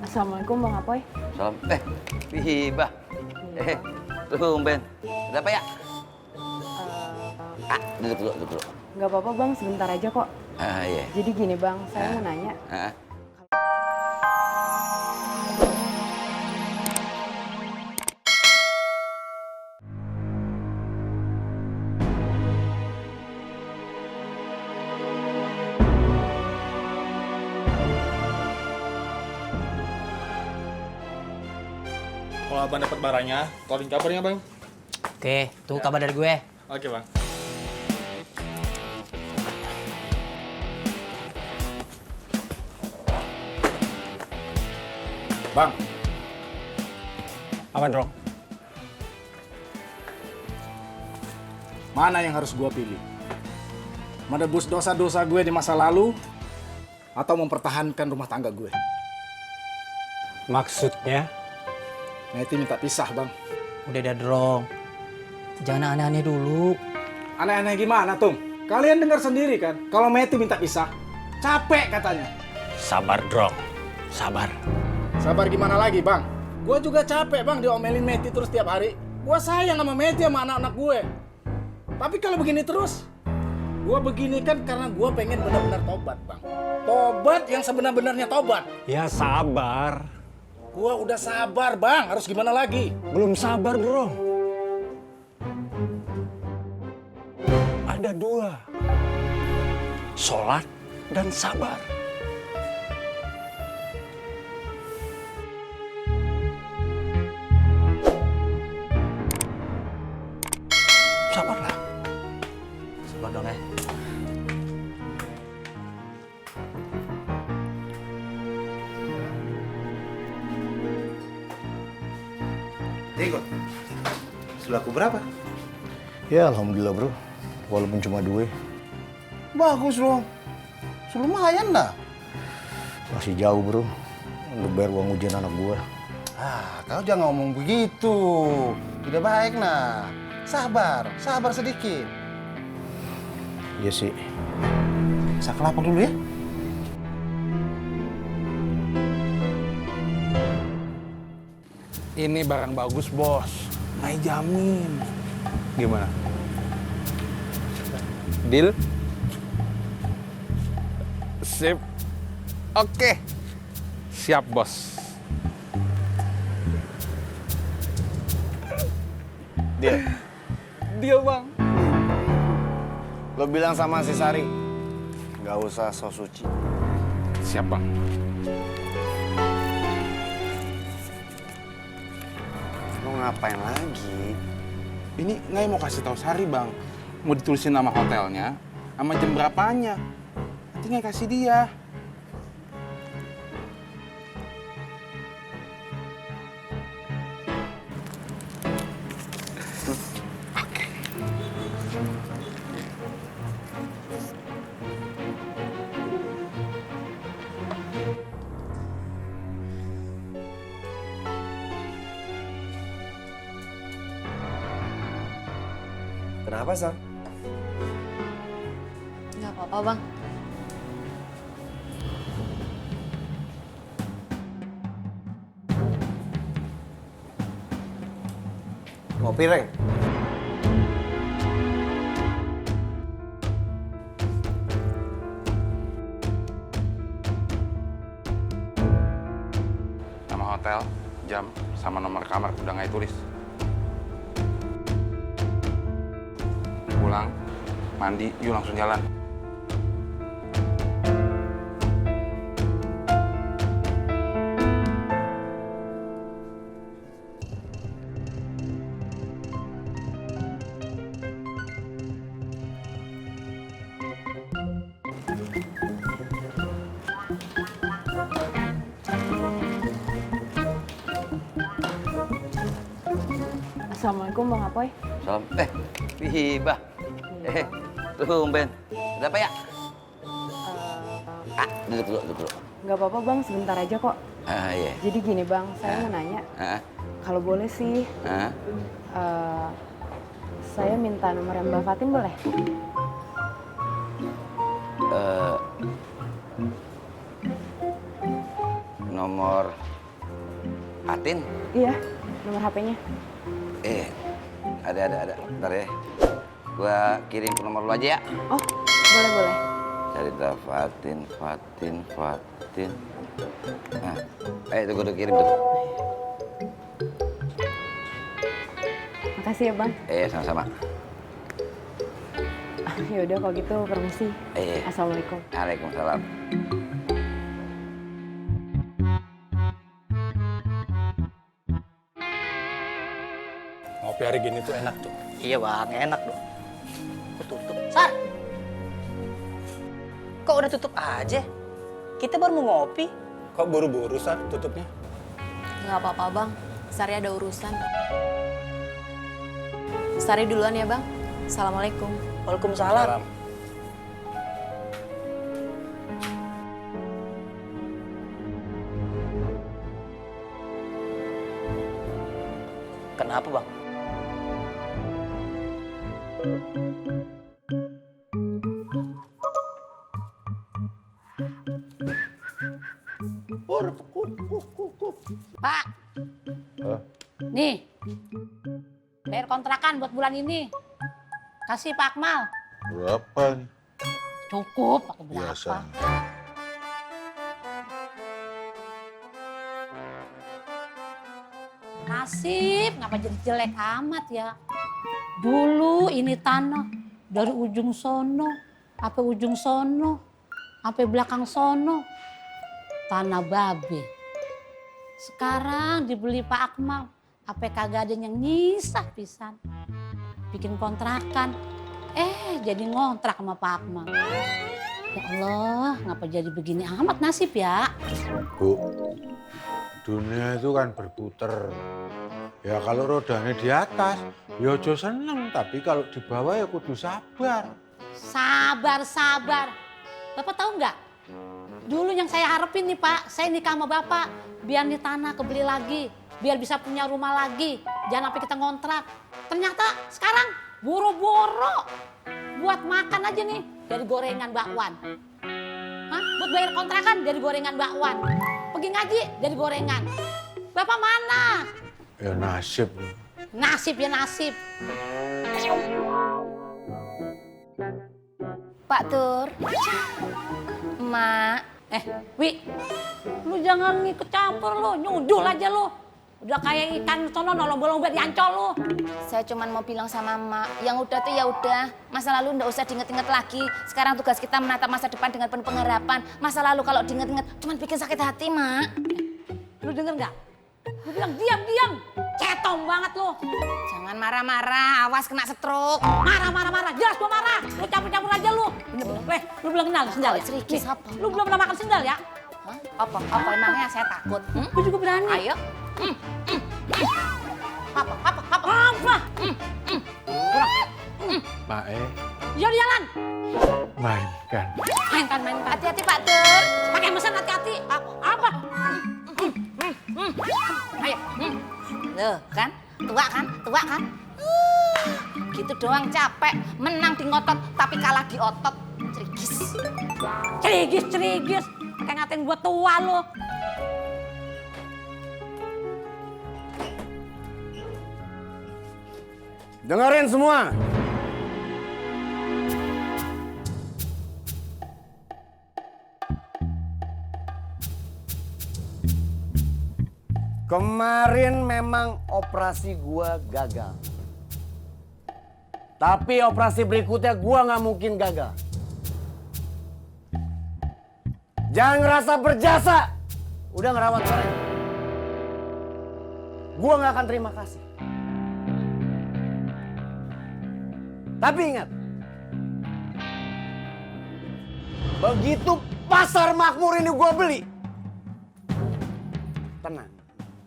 Assalamualaikum Bang Apoy. Salam. Hibah. Tumben. Ada apa ya? Duduk dulu. Nggak apa-apa Bang, sebentar aja kok. Iya. Jadi gini Bang, saya mau nanya. Kalau abang dapat barangnya, tolong kabarnya bang. Oke, tunggu kabar dari gue. Oke bang. Bang. Apa dong? Mana yang harus gue pilih? Menebus dosa-dosa gue di masa lalu atau mempertahankan rumah tangga gue? Maksudnya? Meti minta pisah, Bang. Udah Drong. Jangan aneh-aneh dulu. Aneh-aneh gimana, Tung? Kalian dengar sendiri kan? Kalau Meti minta pisah, capek katanya. Sabar, Drong. Sabar. Sabar gimana lagi, Bang? Gue juga capek, Bang, diomelin Meti terus tiap hari. Gue sayang sama Meti sama anak-anak gue. Tapi kalau begini terus, gue begini kan karena gue pengen benar-benar tobat, Bang. Tobat yang sebenar-benarnya tobat. Ya sabar. Gue udah sabar, Bang. Harus gimana lagi? Belum sabar, Drong. Ada dua. Sholat dan sabar. Sabarlah. Sabar dong ya. Ikut. Selaku berapa? Ya alhamdulillah bro, walaupun cuma 2. Bagus dong. Lumayan lah. Masih jauh bro, untuk bayar uang ujian anak gua. Kau jangan ngomong begitu. Tidak baik nah. Sabar sedikit. Iya sih. Saya kelapa dulu ya. Ini barang bagus bos. Mai jamin. Gimana? Deal? Sip. Oke. Siap bos. Deal bang. Lo bilang sama si Sari, nggak usah so suci. Siap bang. Lo ngapain lagi? Ini Ngai mau kasih tahu Sari bang. Mau ditulisin nama hotelnya, sama jam berapanya. Nanti Ngai kasih dia. Kenapa, San? Nggak apa-apa Bang. Ngopi, Reng? Nama hotel, jam, sama nomor kamar udah Ngai tulis. Pulang, mandi, yuk langsung jalan. Assalamualaikum Bang Apoy. Salam. Hibah. Tumben. Ada apa ya? Duduk dulu. Nggak apa-apa Bang, sebentar aja kok. Iya. Jadi gini Bang, saya mau nanya. Kalau boleh sih, saya minta nomor Mbak Fatin boleh? nomor Atin? Iya, nomor HP-nya. Ada. Bentar ya. Gua kirim ke nomor lu aja ya. Oh, boleh. Cari dah Fatin. Nah, itu gua udah kirim tuh. Makasih ya, Bang. Sama-sama. Ya udah kalau gitu permisi. Assalamualaikum. Waalaikumsalam. Ngopi hari gini tuh enak tuh. Iya bang, enak dong. Kok tutup? Sar! Kok udah tutup aja? Kita baru mau ngopi. Kok buru-buru, Sar, tutupnya? Nggak apa-apa bang, Sari ada urusan. Sari duluan ya bang. Assalamualaikum. Waalaikumsalam. Salam. Kenapa bang? Pak, nih, bayar kontrakan buat bulan ini. Kasih Pak Akmal. Berapa nih? Cukup, pakai berapa? Biasa. Nasib, ngapa jadi jelek amat ya? Dulu ini tanah dari ujung sono, sampai ujung sono, sampai belakang sono, tanah babe. Sekarang dibeli Pak Akmal, apa kagak ada yang nyisah pisan. Bikin kontrakan, jadi ngontrak sama Pak Akmal. Ya Allah, ngapa jadi begini amat nasib ya? Bu, dunia itu kan berputar. Ya kalau rodanya di atas, ya ojo seneng. Tapi kalau di bawah ya kudu sabar. Sabar. Bapak tahu nggak? Dulu yang saya harapin nih Pak, saya nikah sama Bapak. Biar nih tanah kebeli lagi. Biar bisa punya rumah lagi. Jangan sampai kita ngontrak. Ternyata sekarang boro-boro. Buat makan aja nih dari gorengan bakwan. Hah? Buat bayar kontrakan dari gorengan bakwan. Pergi ngaji dari gorengan. Bapak mana? Ya nasib. Nasib ya nasib. Pak Tur. Mak. Wi, lu jangan ngikut campur lu, nyundul aja lu. Udah kayak ikan sono nolong-bolong di ancol lu. Saya cuma mau bilang sama Mak, yang udah tuh ya udah. Masa lalu ndak usah diinget-inget lagi. Sekarang tugas kita menatap masa depan dengan penuh pengharapan. Masa lalu kalau diinget-inget cuma bikin sakit hati, Mak. Lu denger nggak? Lu bilang diam. Cetong banget lu. Jangan marah-marah, awas kena stroke. Marah. Jelas gua marah. Lu campur-campur aja lu. Bener. Lu belum kenal sendal ya? Cerikis apa? Lu belum pernah makan sendal ya? Hah? Apa emangnya saya takut? Gua juga berani. Ayo. Apa? Mak Jalan. mainkan. Mainkan. Hati-hati Pak Tur. Pakai mesin hati-hati. Apa? Ayo. Loh, kan? Tua kan? Gitu doang capek, menang di ngotot tapi kalah di otot. Cerigis. Pakai ngatain gua tua lu. Dengerin semua. Kemarin memang operasi gua gagal. Tapi operasi berikutnya gua nggak mungkin gagal. Jangan ngerasa berjasa. Udah ngerawat orang. Gua nggak akan terima kasih. Tapi ingat, begitu pasar makmur ini gua beli, tenang,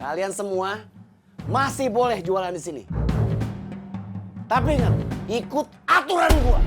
kalian semua masih boleh jualan di sini. Tapi ingat, ikut aturan gua.